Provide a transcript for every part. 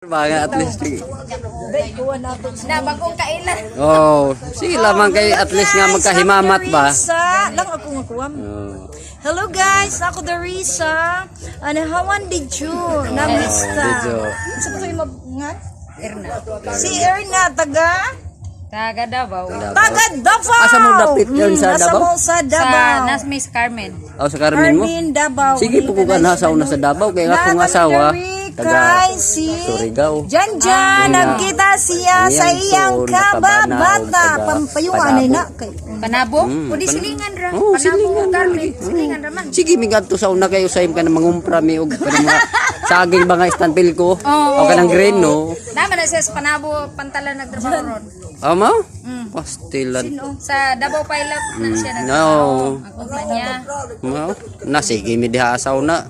Ba at least. Na bagong kailan. Oh, sige lamang kay at least nga magkahimamat ba. Sa lang ako nga kuwam. Oh. Hello guys, ako Darisa. Ano hawan did you? Namista. Didyo. Sa pa tayo nga? Erna. Si Erna taga Taga Davao. taga Davao. Asa mo dapit yun sa Asa Davao? mo sa Sa Davao. nas Miss Carmen. Oh, sa Carmen mo. Carmen Davao. Sige po ko na sa una sa Davao kay akong Nakang asawa diri taga kay si Surigao. Jan Jan, nagkita siya sa Iyang iyang suon, kababata. nakabana, Pampayungan ay na kay. Panabo? O di silingan ra. Oh, Panabo silingan ra Carmen. lagi. Silingan ra man. Sige mi gadto sa una kayo sa ka na mangumpra mi og kanang mga saging ba nga istanpil ko o kanang green no. Naman na siya sa Panabo pantalan nagtrabaho ron. Amo? Pastilan. Sa Davao Pilot na siya No. nagtrabaho. Ang kumpanya. No. Na sige mi diha sa una.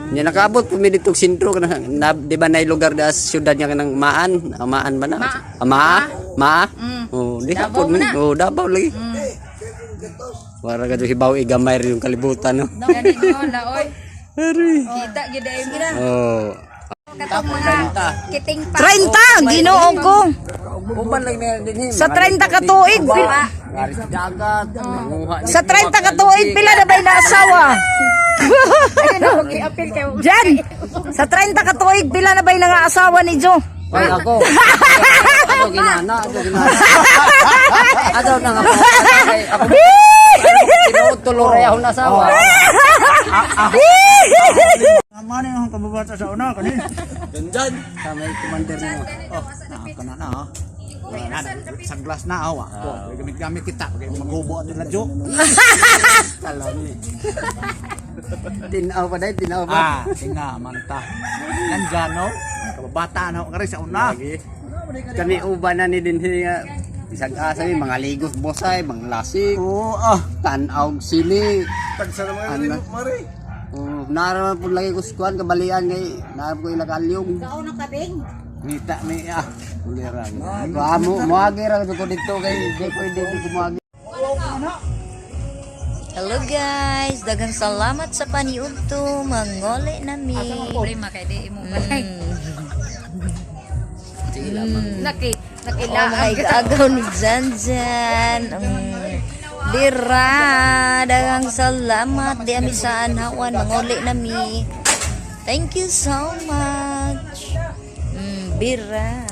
Nya nakaabot po mi dito sentro kanang na, di ba nay lugar da sa syudad niya kanang Maan, Ah, Maan ba na? Ma. Ma. Ma. Oh, di Davao po mi. na. Oh, Davao lagi. Wara ka hibaw igamay rin yung kalibutan no. Gani no laoy. Ari. Kita gyud ay mo. Oh. Katong mga kiting pa. 30, Ginoo ko. Uban lang na din Sa 30 ka tuig, Ngari sa dagat, manguha ni sa 30 ka tuig pila na ba'y naasawa? Apil kayo. Jan, sa 30 ka tuig pila na ba'y nangaasawa ni Jo? Ay, ako. Ako ginana, ako ginana. Ato na nga po. Ay, ako. Tinuod tuloy ako na asawa. Amani ang kababata sa una kani. Ganjan. Sa may commander mo. Oh, na kana na oh. Wala na, sa glass na awa. Oh, gamit-gamit kita kay magubo at ladyo. Kalami. Tinaw pa dahil, tinaw pa. Ah, tinga manta. Nandiyan no. Kababata na ako kari sa una. Lagi. Kami uban na ni din nga. Isang asa ni mga ligos bosay, mga lasik, Oo ah. tanaw sili. Tagsa na mga Ano? mare. Oh, naraman po lagi ko sa kuwan, kabalian kay naram ko ilakalyong. Ngita ni ah. Ulirang. Amo, moagi ra ko dito kay di pwede di ko moagi. Hello guys, daghang salamat sa paniudto, mangole nami. Problema kay di imo balay. Sige lamang. Naki Oh, nakilaag. mga igaagaw ni Janjan. Dira, daghang salamat di ami sa anhawan, mangole nami. Thank you so much. Bira.